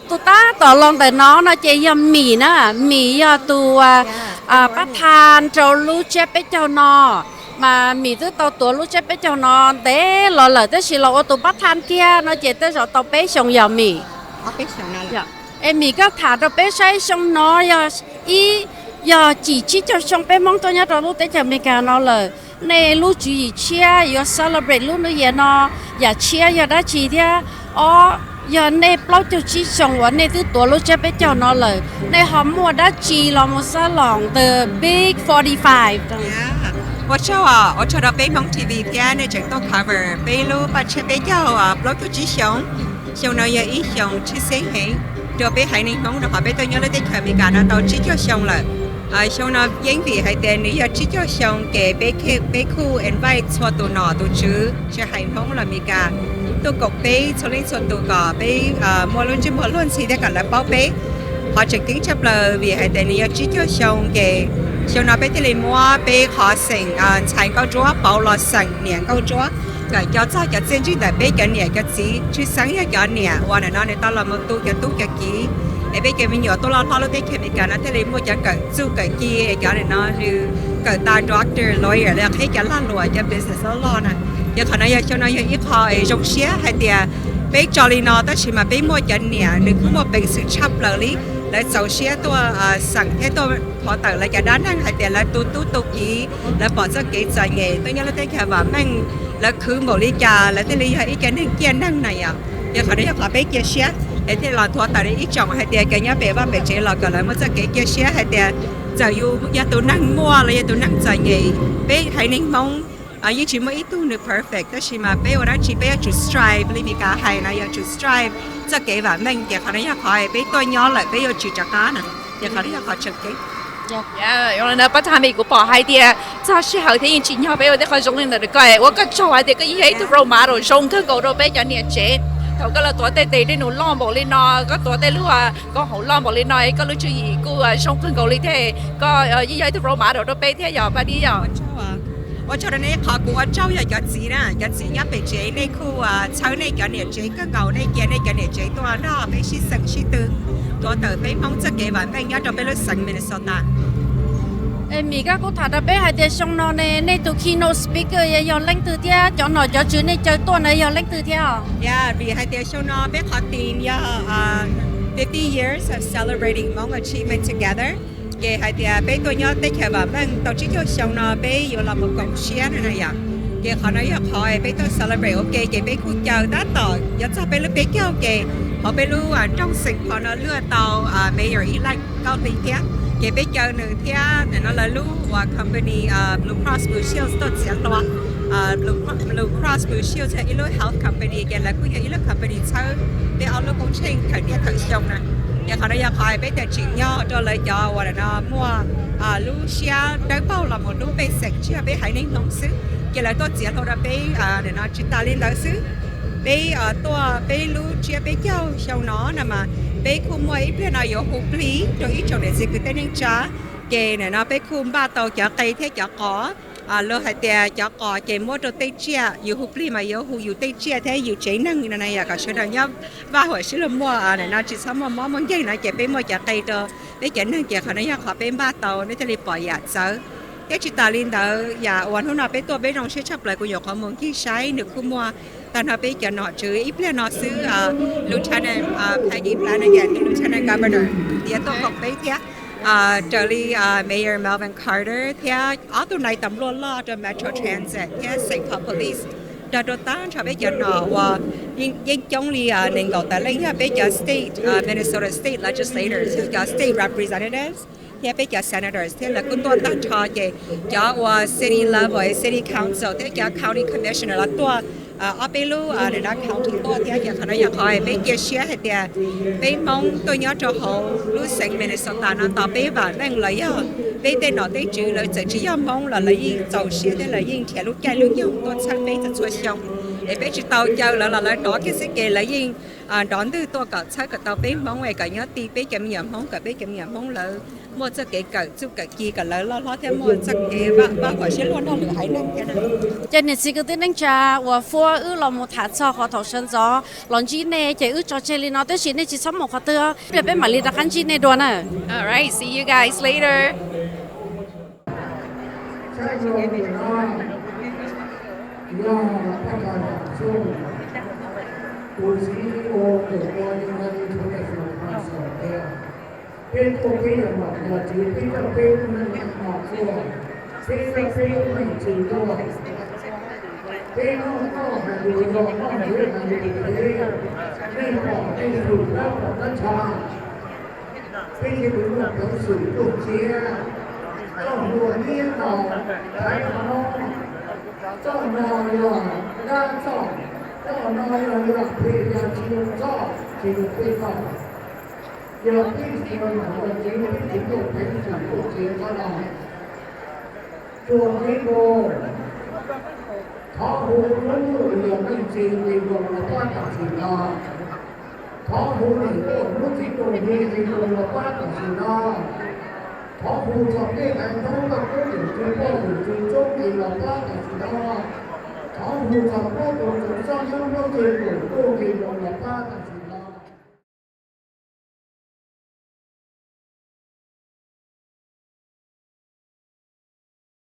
Tus tab tom los ntawm no no ces yog Mim na, Mim yog tus pab tha rau lub tsiab peb caug no, mas Mim twb tau tuav lub tsiab peb caug no ntev los lawm, tab sis los ua tus pab tha kiag no ces tej zaum tau peb xyoos yog Mim. Es Mim koj tham rau peb saib xyoo no yog ib, yog cim tsib caug xyoo peb Hmoob tuaj nyob rau lub teb chaws Amelikas no lawm. Nej lub tswv yim tshiab yuav celebrate lub New Year no, yam tshiab yog dab tsi thiab? Ob, yog nej plaub caug tsib xyoo uas nej twb tuav lub tsiab peb caug no lawm, nej ho muaj dab tsi los mus xab loos the big forty five? Ua tsaug, ua tsaug rau peb Hmoob T V thiab nej tseem tuaj cover peb lub paj tshiab peb caug plaub caug tsib xyoo. Xyoo no yog ib xyoo tshwj xeeb heev rau peb haiv neeg Hmoob rau qhov peb tuaj nyob lub teb chaws Amelikas no tau tsib caug xyoo lawm. Xyoo no yeej vim hais tias nws yog tsib caug xyoo ces peb, peb kuj invite txhua tus nom tus tswv tsis hais Hmoob los Amelikas tuaj koom peb txhua leej txhua tus kom peb muaj lub ntsej muag luag ntxhi thiab kom lawv paub peb. Qhov tseem ceeb tshaj plaws vim hais tias nws yog tsib caug xyoo ces xyoo no peb thiaj li muab peb qhov xeem ntxhais nkauj ntsuab pauv los xeem niam nkauj ntsuab kom co txog cov txiaj ntsig ntawm peb cov niam cov txiv, tshwj xeeb yog cov niam uas nim no nws tau los mus tu cov tub cov kiv, es peb cov me nyuam tuaj loj hlob lub teb chaws Amelikas no thiaj li muaj cov kawm txuj kawm ci, cov nim no nws kawm tas doctor, lawyer los qhib cov lag luam cov business loj loj na. Ces qhov no yog xyoo no yog ib qho zoo siab hais tias peb tso li no tab sis mas peb muaj cov niam nws kuj muaj peev xwm tshaj plaws li, lawv txaus siab tuaj xeem thiab tuaj qhuav tawm lawv cov dab neeg hais tias lawv tu tub tu kiv, lawv pom txoj kev txom nyem tuaj nyob lub teb chaws vam meej, lawv khwv npaum li cas lawv thiaj li yog ib co neeg ciaj neeg na yom. Ces qhov no yog qhov peb cia siab es thiaj los thuav tawm ib tsoom hais tias cov nyob pem vaj pem tsev los kom lawv muaj txoj kev cia siab hais tias txawm yus yog tus neeg muaj los yog tus neeg txom nyem, peb haiv neeg Hmoob yeej tsis muaj ib tug nws perfect, tab sis mas peb ua dab tsi peb yuav tsum strive li Meskas hais no, yuav tsum strive txoj kev vam meej. Ces qhov no yog qhov peb tuaj nyob lawm peb yuav tsis rov qab na. Ces qhov no yog qhov tseem ceeb. Pab Thami, kuv pom hais tias txog sij hawm thiab yeej tsim nyog peb ua tej qhov zoo li ntawm koj, ua koj tsaug hais tias koj yeej yog ib tug role model zoo kawg nkaus rau peb cov niam tsev. Thaum koj los tuav tej tes dej num loj npaum li no, koj tuav tej lub koom haum loj npaum li no, koj lub tswv yim kuj zoo kawg nkaus li thiab. Koj yeej yog ib tug role model rau peb thiab yog Paj Dib yog. Ua tsaug rau nej, qhov kuv ua tsaug yog cov txiv na, cov txiv nyob pem tsev nej kuj txhawb nej cov niam tsev kawg nkaus, nej cia nej cov niam tsev tuaj nrog peb sib xeem sib tw, tuav tawm peb Hmoob txoj kev vam meej nyob rau peb lub xeev Minnesota. Es Mim, koj kuj tham rau peb hais tias xyoo no ne nej tus keynote speaker yog leej twg thiab cov nom cov tswv nej caw tuaj na yog leej twg thiab? Vim hais tias xyoo no peb qhov theme yog fifty years of celebrating Hmong achievement together. Ces hais tias peb tuaj nyob teb chaws vam meej tau tsib caug xyoo no peb yuav los mus koom siab no na yom. Ces qhov no yog qhov peb tuaj celebrate ua ke, ces peb kuj caw tab tom yuav txog peb lub peb caug, ces hauv peb lub nroog Saint Paul no luag tau mayor elect Nkauj Hli thiab, ces peb caw nws thiab nim no lawv lub uas company Blue Cross Blue Shield tuaj txiav hlo. Blue Cross Blue Shield yog ib lub health company, ces lawv kuj yog ib lub company txhawb peb ob lub koob tsheej thawm niaj thawm xyoo na. Ces qhov no yog qhov peb tseem tsim nyog rau lawv cov uas nim no muaj lub siab dawb paug los mus hlub pej xeem tsis yog peb haiv neeg Hmoob xwb, ces lawv tuaj txiav hlo rau peb. Nim no tsis tas li ntawd xwb, peb tuaj peb lub tsiab peb caug xyoo no no mas peb kuj muaj ib pliag no yuav hu plig rau ib tsoom niam txiv kwv tij neej tsa, ces nim no peb kuj npaj tau cov qe thiab cov qos. Luag hais tias cov qos ces muab rau tej tsiaj, yus hu plig mas yuav hu yus tej tsiaj thiab yus tsev neeg no na yom, kom sawv daws nyob vaj huam sib luag muaj, nim no tsis txhob muaj mob muaj nkeeg no, ces peb muaj cov qe rau peb cov neeg, ces qhov no yog qhov peb npaj tau nej thiaj li pom yam txawv. Thiab tsis tas li ntawd yam uas hnub no peb tuaj peb zoo siab tshaj plaws, kuv nyuam qhuav mus ncig saib nws kuj muaj tag nrho peb cov nom tswv ib pliag no xwb, Lieutenant Peggy Flanagan thiab Lieutenant Governor tias tuaj koom peb thiab, raws li Mayor Melvin Carter thiab ob tug nai tas npluaj loj rau Metro Transit thiab Saint Paul Police, nrog rau tag nrho peb cov nom uas yeej coob li nees nkaum tawm leej yog peb cov state, Minnesota State Legislators, yog cov state representatives thiab peb cov senators thiab lawv kuj tuaj tag nrho, ces cov uas city level, city council thiab cov county commissioner los tuaj, ob peb lub nim no county tuaj thiab, ces qhov no yog qhov peb cia siab hais tias peb Hmoob tuaj nyob rau hauv lub xeev Minnesota no tos peb vam meej los yog peb tej nom tej tswv lawv txawm tsis yog Hmoob los lawv yeej txaus siab thiab lawv yeej nrhiav lub caij lub nyoog tuaj txhawb peb txhua txhua xyoo. Es peb tsis tau caw lawv los lawv rov kiag xwb, ces lawv yeej nrov ntwg tuaj kom txhawb kom tau peb Hmoob es kom nyob ti peb cov me nyuam Hmoob, kom peb cov me nyuam Hmoob lawv muaj txoj kev kawm txuj kawm ci kom lawv loj hlob thiab muaj txoj kev pab pab kom siab luag nrog lwm haiv neeg thiab. Ces niam txiv kwv tij neej tsa uas Fuab, wb los mus tham txog qhov thaum sawv ntxov los ntsib nej ces wb tso tseg li no, tab sis nej tsis txhob mus qhov twg, ib pliag peb mam li rov qab ntsib nej dua na. Alright, see you guys later. Yog pab pab xyoo, tus C E O ntawm International Council tias, peb tuaj peb yog nom yog tswv, peb coj peb lub neej no tuaj, peb coj peb lub neej txwv tuaj. Peb noj noj hais lus yog noj ntswv hais lus phem, nej pom nej swm dab pom dab tsha. Peb cia li muaj peev xwm tuaj txiav, txoj hlua liab no, thaiv qhov no, txoj no yog dab txoj, txoj no yog yam phem yog tsis zoo txoj, tsis zoo peb txoj. Yog peb tsis ua nom ua tswv peb tsis muaj peev xwm tuaj txiav qhov no. Tsuas ntxiv mus, thov hu lub ntuj los yog Leej Txiv nqis nkaus los pab tam sim no. Thov hu niam tuaj hnub txiv tuaj nqis nkaus los pab tam sim no. Thov hu txog peb haiv Hmoob koj koob yawm txwv poj yawm txwv txoob nqis los pab tam sim no. Thov hu txog puab tuav txwv xob nyob Hmoob txwv nkaus tuaj nqis nkaus los pab tam